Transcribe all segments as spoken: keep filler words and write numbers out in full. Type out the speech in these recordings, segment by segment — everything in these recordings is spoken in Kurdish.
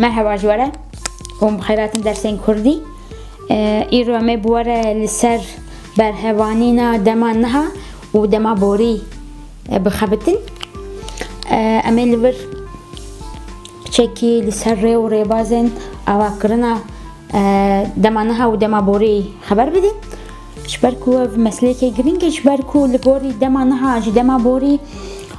Merheba ji we re. Hûn bi xeyr hatin dersên kurdî. E, îro em ê bi we re li ser berhevanîna dema niha û dema borî, e, bixebitin. E, em ê li vir piçekî li ser rê û rêbazên avakirina, e, dema niha û dema borî xeber bidin. Ji ber ku ev meseleyekê girîng e, ji ber ku li gorî dema niha ji dema borî,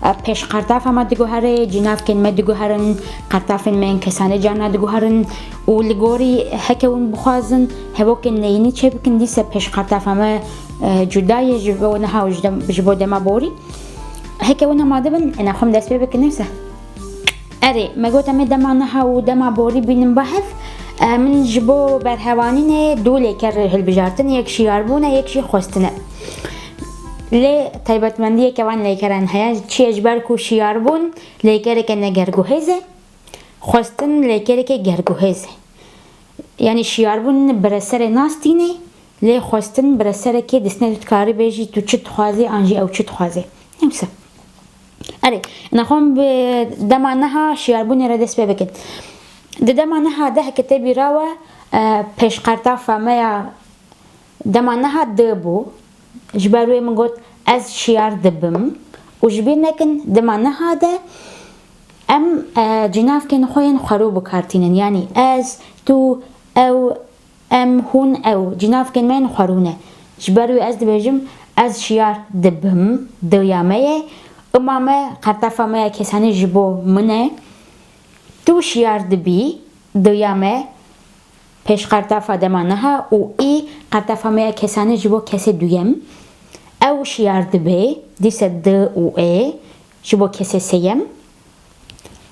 e, pêşqertafa me diguhere, cînavkên me diguherin, qertafên me yên kesanê carna diguherin û li gorî heke hûn bixwazin hevokên neyînî çêbikin, dîse pêşqertafa me, e, cuda ye ji bo niha û ji dem-, ji bo dema borî. Heke hûn amade bin, ena xwe em dest pê bikin, neyse. Erê, me got em ê dema niha û dema borî bînin ba hev. E, min ji bo berhevanînê du lêker hilbijartin, yek şiyarbûn e, yek jî xwestin e. Lê taybetmendiyeke van lêkeran heye, çi ye, ji ber ku şiyarbûn lêkereke negerguhêz e, xwestin lêkereke gerguhêz e. Yanî şiyarbûn bi reserê nastînê, lê xwestin bi reserekê distîne, tu dikarî bêjî tu çi dixwazî an jî ew çi dixwaze. Neyse. Erê, nexwe em bi dema niha şiyarbûnê re dest pê bikin. Di dema niha de heke te bîra we, e, pêşqertafa me ya dema niha di bû. Ji ber wê min got, ez şiyar dibim. Û ji bîr nekin, dema niha de em, e, cînavkên xwe yên xwerû bi kar tînin. Yanî ez, tu, ew, em, hûn, ew. Cînavkên me yên xwerû ne. Ji ber wê ez dibêjim, ez şiyar dibim, diya me ye. Ima me, qertafa me ya kesanî ji bo min e. Tu şiyar dibî, diya me, pêşqertafa dema niha û î qertafa me ya kesanî ji bo kesê duyem. Ew şiyar dibe, dîse di û ê, ji bo kesê sêyem.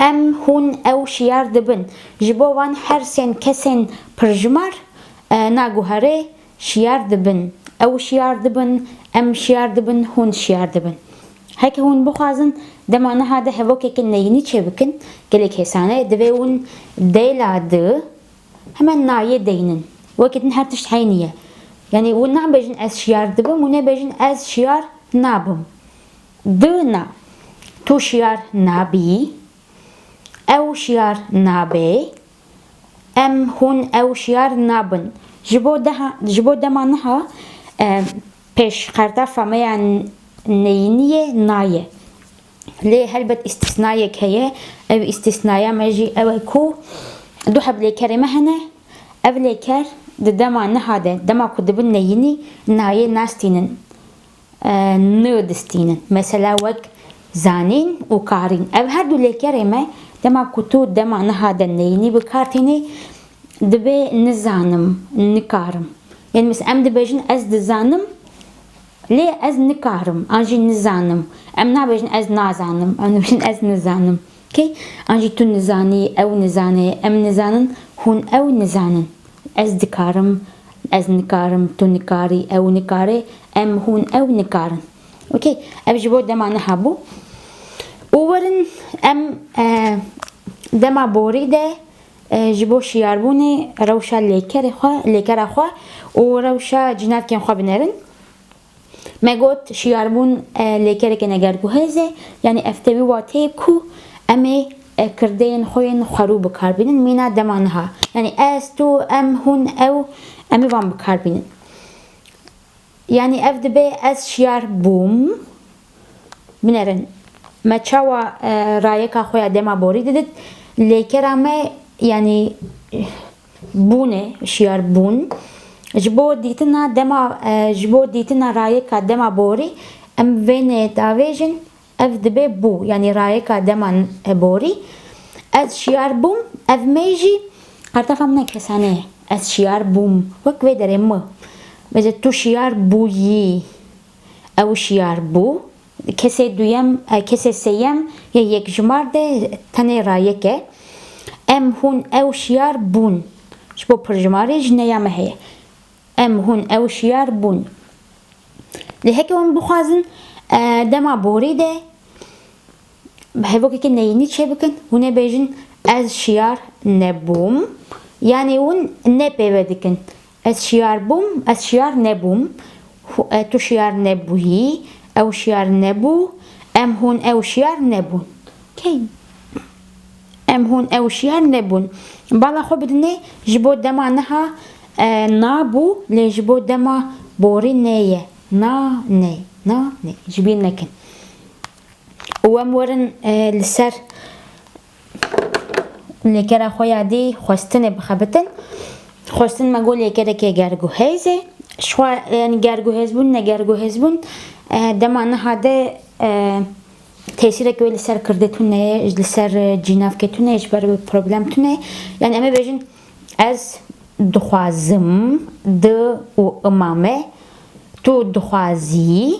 Em, hûn, ew şiyar dibin. Ji bo van her sên kesên pirjimar, e, naguhere, şiyar dibin. Ew şiyar dibin, em şiyar dibin, hûn şiyar dibin. Heke hûn bixwazin dema niha de hevokeke neyînî çêbikin, gelek hêsan e, divê hûn dêla di hemen nayê deynin. Wekî din her tişt heynî ye. Yanî hûn nabêjin ez şiyar dibim, hûn ê bêjin ez şiyar nabim. Di na. Tu şiyar nabî. Ew şiyar nabe. Em, hûn, ew şiyar nabin. Ji bo deha, ji bo dema niha, e, pêşqertafa me ya n-, neyîniyê na ye. Lê helbet îstîsnayek heye. Ev îstîsnaya me jî ew e ku du heb lêkerê me hene. Ev lêker di dema niha de, dema ku dibin neyînî, nayê nastînin, e, ni distînin. Mesela wek zanîn û karîn. Ev her du lêkerê me dema ku tu dema niha de neyînî bi kar tînî, dibe nizanim, nikarim. Yanî mesela em dibêjin ez dizanim, lê ez nikarim, an jî nizanim. Em nabêjin ez nazanim, em dibêjin ez nizanim. Okey? An jî tu nizanî, ew nizane, em nizanin, hûn, ew nizanin. Ez dikarim, ez nikarim, tu nikarî, ew nikare, em, hûn, ew nikarin. Okey? Ev ji bo dema niha bû. Û werin em, e, dema borî de, e, ji bo şiyarbûnê rewşa lêkerê xwe, lêkera xwe û rewşa cînavkên xwe binerin. Me got, şiyarbûn, e, lêkereke negerguhêz e, yanî ev tê wî wateyê ku em ê, e, kirdeyên xwe yên xwerû bi kar bînin, mîna dema niha. Yanî ez, tu, em, hûn, ew, em ê van bi kar bînin. Yanî ev dibe ez şiyar bûm. Binerin, me çawa, e, rayeka xwe ya dema borî didit? Lêkera me, yanî, bûne, şiyar bûn. Ji bo dîtina dema, e, ji bo dîtina rayeka dema borî, em vênê davêjin, ev dibe bû, yanî rayeka dema, e, borî. Ez şiyar bûm, ev me jî qertefa min e kesane ye. Ez şiyar bûm, wek vê derê mi. Mesela tu şiyar bûyî, ew şiyar bû. Kesê duyem, e, kesê sêyem yê yekjimar de tenê rayek e. Em, hûn, ew şiyar bûn. Ji bo pirjimarê ji neya me heye. Em, hûn, ew şiyar bûn. Lê heke hûn bixwazin, e, dema borî de hevokeke neyînî çêbikin, hûn ê bêjin, ez şiyar nebûm. Yanî hûn nepêve dikin. Ez şiyar bûm, ez şiyar nebûm. Hu-, e, tu şiyar nebûyî, ew şiyar nebû, em, hûn, ew şiyar nebûn. Okey. Em hûn ew şiyar nebûn. Bala xwe bidinê, ji bo dema niha, e, na bû, lê ji bo dema borî nê ye. Na, nê, na, nê. Ji bîr nekin. Û em werin, e, li ser lêkera xwe ya dî xwestinê bixebitin. Xwestin me got lêkerekê gerguhêz e. Ji xwe, yanî gerguhêzbûn, ne gerguhêzbûn, e, dema niha de, e, tesîrek wê li ser kirdê tune ye, li ser, e, cînavkê tune ye, ji ber wê problem tune ye. Yanî em ê bêjin, ez dixwazim, di û ima me, tu dixwazî,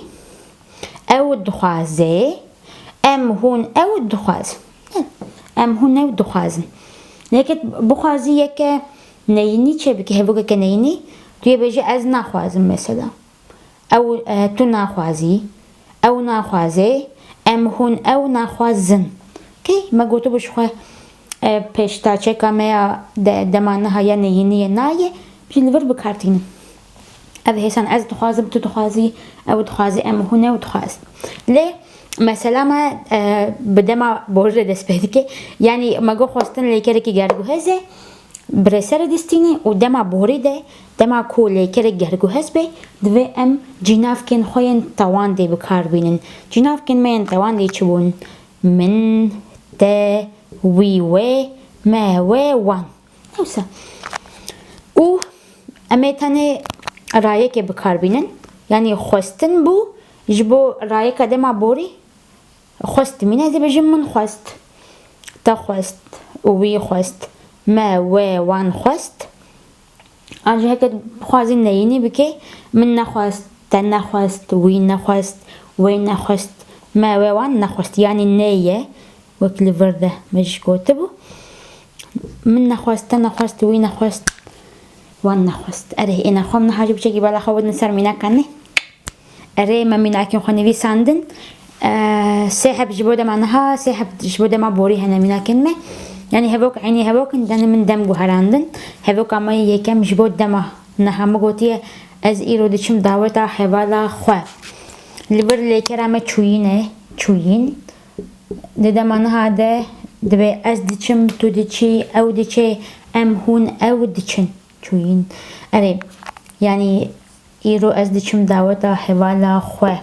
ew dixwaze, em hûn ew dixwazin. Em hûn ew dixwazin. Yeke bixwazî yeke neyînî çêbike, hevokeke neyînî, tu yê bêjî ez naxwazim mesela. Ew, e, tu naxwazî, ew naxwaze, em hûn ew naxwazin. Key me gotibû ji xwe, e, pêştaçeka me ya de-, dema niha ya neyînî ye nayê, jî li vir bi kar tînin. Ev hêsan ez dixwazim, tu dixwazî, ew dixwazî, em hûn ew dixwazin. Lê mesela me, e, bi dema borî re dest pê dike. Yanî me got xwestin lêkerekî gerguhêz e, bi rê ser distîne û dema borî de, dema ku lêkerek gerguhêz be, divê em cînavkên xwe yên tewandê bi kar bînin. Cînavkên me yên tewandê çi bûn? Min, te, wî, wê, me, we, wan. Neyse. Û em ê tenê rayekê bi kar bînin. Yanî xwestin bû, ji bo rayeka dema borî xwest dimîne, ez ê bêjim min xwest, te xwest, wî xwest, me, we, wan xwest. An jî heke bixwazî neyînî bike, min nexwest, te nexwest, wî nexwest, wê nexwest, me, we, wan nexwest. Yanî nê ye, wek li vir de me jî gotibû. Min nexwest, te nexwest, wî nexwest, wan nexwest. Erê, ê nexwem niha jî biçekî bala xwe bidin ser mînakan ne. Erê, me mînakên xwe nivîsandin. Eee, sê heb ji bo dema niha, sê heb ji bo dema borî hene mînakên me. Yanî hevok eynî hevok in, dene min dem guherandin. Hevoka me yê yekem ji bo dema niha min gotiye, ez îro diçim daweta hevala xwe. Li vir lêkera me çûyîn e, çûyîn. Di dema niha de dibe ez diçim, tu diçî, ew diçe, em hûn ew diçin. Çûyîn. Erê, yanî îro ez diçim daweta hevala xwe.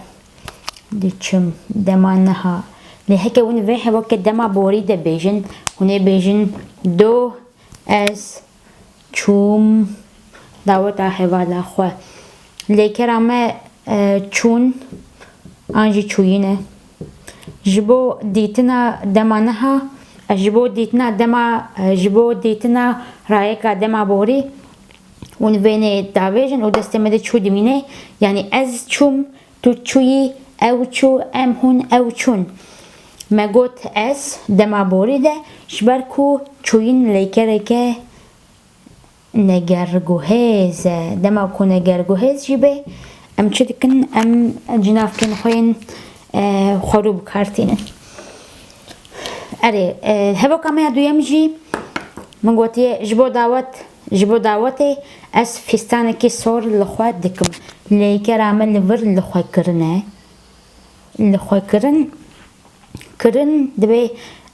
Diçim, dema niha. Lê heke hûn vê hevokê dema borî de bêjin, hûn ê bêjin, doh, ez çûm daweta hevala xwe. Lêkera me, e, çûn an jî çûyîn e. Ji bo dîtina dema niha, e, ji bo dîtina dema, e, ji bo dîtina rayeka dema borî, hûn vênê davêjin û destê me de çû dimîne. Yanî ez çûm, tu çûyî, ew çû, em hûn ew çûn. Me got ez dema borî de, ji ber ku çûyîn lêkereke negerguhêz e. Dema ku negerguhêz jî be, em çi dikin? Em cînavkên xwe yên, e, xwerû bi kar tînin. Erê, e, hevoka me ya duyem jî min gotiye, ji bo dawet, ji bo dawetê ez fîstanekî sor li xwe dikim. Lêkera me li vir li xwe kirine. Li xwe kirin. Kirin, divê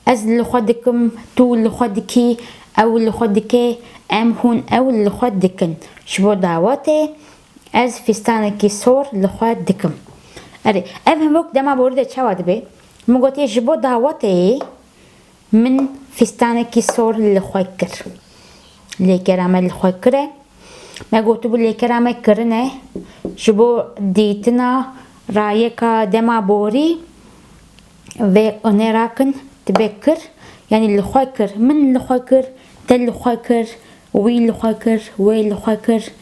ez li xwe dikim, tu li xwe dikî, ew li xwe dike, em hûn ew li xwe dikin. Ji bo dawetê ez fîstanekî sor li xwe dikim. Erê, ev hevok dema borî de çawa dibe? Min gotiye, ji bo dawetê min fîstanekî sor li xwe kir. Lêkera me li xwe kir e. Me gotibû lêkera me kirine, ji bo dîtina rayeka dema borî vê inê rakin dibe kir, yanî li xwe kir, min li xwe kir, te li xwe kir, wî li xwe kir, wê li xwe kir,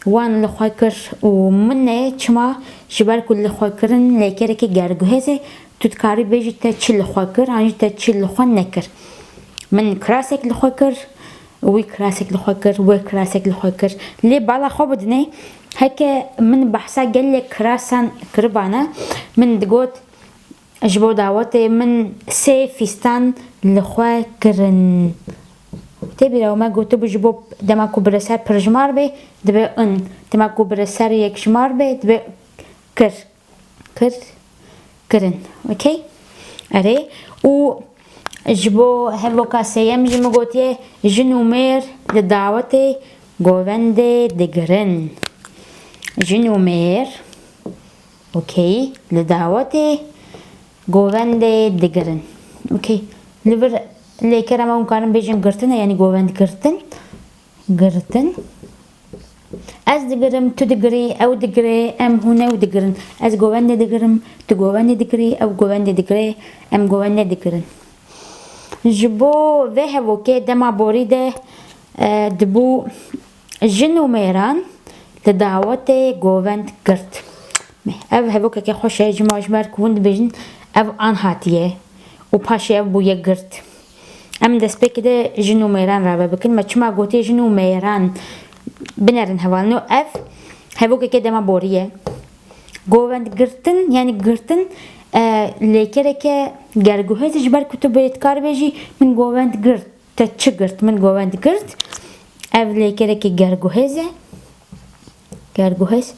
wan li xwe kir û min e. Çima? Ji ber ku li xwe kirin lêkerekî gerguhêz e, tu dikarî bêjî te çi li xwe kir, an jî te çi li xwe nekir. Min kirasek li xwe kir, wî kirasek li xwe kir, wê kirasek li xwe kir. Lê bala xwe bidinê, heke min behsa gelek kirasan kiribane, min digot, ji bo dawetê min sê fîstan li xwe kirin. Tê bîra we me gotibû, ji bo dema ku bi rêser pirjimar bê, dibe in. Dema ku bi rêser yekjimar bê, dibe kir. Kir, kirin. Okey? Erê. Û Ji bo hevoka sêyem jî min gotiye, jin û mêr li dawetê govendê digirin. Jin û mêr, okey, li dawetê govendê digirin. Okey. Li vir lêkera me hûn karin bêjin girtin e, yanî govend girtin. Girtin. Ez digirim, tu digirî, ew digire, em hûn ew digirin. Ez govendê digirim, tu govendê digirî, ew govendê digire, em govendê digirin. Ji bo vê hevokê dema borî de, e, dibû jin û mêran li dawetê govend girt. Ev hevokeke xweş e, ji ma ji ber ku hûn dibêjin ev an hatiye û paşê ev bûye girt. Em destpêkê de jin û mêran rave bikin. Me çima gotiye jin û mêran? Binerin hevalino, ev hevokeke dema borî ye. Govend girtin, yanî girtin, e, lêkereke gerguhêz e, ji ber ku tu bê dikar bêjî, min govend girt. Te çi girt? Min govend girt. Ev lêkerekî gerguhêz e. Gerguhêz.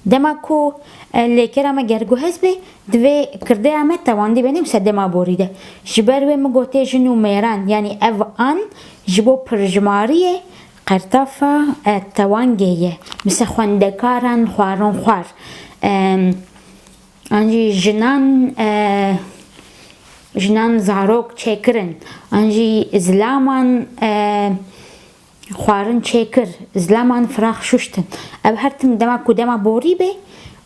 Dema ku, e, lêkera me gerguhêz be, divê kirdeya me tewandî bene, wisa dema borî de. Ji ber wê min gotiye jin û mêran, yanî ev an ji bo pirjimariyê qertafa, e, tewangê ye. Misal xwendekaran xwarin xwar. Em, an jî jinan, e, jinan zarok çêkirin. An jî zilaman, e, xwarin çêkir, zilaman firax şuştin. Ev her tim dema ku dema borî be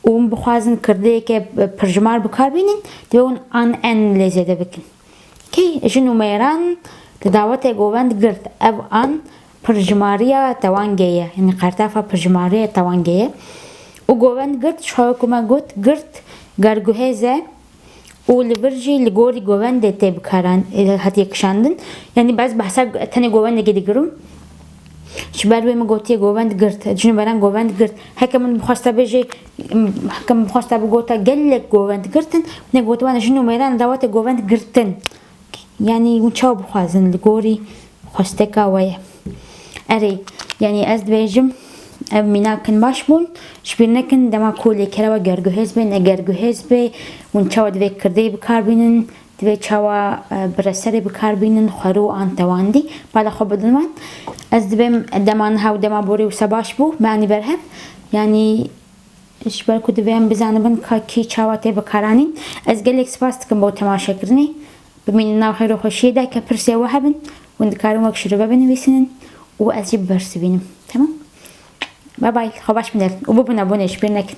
û hûn bixwazin kirdeyeke pirjimar bi kar bînin, divê hûn an en lê zêde bikin. Kê jin û mêran di dawetê govend girt, ev an pirjimariya tewangê ye, yanî qertafa pirjimariya tewangê ye. Û govend girt, ji xwe wekî me got, girt gerguhêz e, û li vir jî li gorî govendê tê bikaran, e, hatiye kişandin. Yanî ez behsa tenê govendekê digirim. Ji ber wê min gotiye govend girt, jin û mêran govend girt. Heke min bixwesta bêjê, heke min bixwesta bigota gelek govend girtin, ne gotiban jin û mêran dawetê govend girtin. Yanî hûn çawa bixwazin li gorî xwesteka we ye. Erê, yanî ez dibêjim, ev mînakin baş bûn. Ji bîr nekin, dema ku lêkera we gerguhêz be, ne gerguhêz be, hûn çawa divê kirdeyê bikar bînin, divê çawa, e, bireserê bikar bînin, xwerû an tewandî, bala xwe bidin wan. Ez dibêm dema niha û dema borî wisa baş bû, me anî ber hev. Yanî ji ber ku divê em bizanibin ka kî çawa tê bikaranîn. Ez gelek spas dikim bo temaşekirinê. Bimînin nav xêr û xweşiyê de, ke pirsê we hebin, hûn dikarin wek şirobe binivîsînin û ez jî bibersivînim. Temam? Bye bye, xwe baş binerin û bibûne bûnê, ji bîr nekin.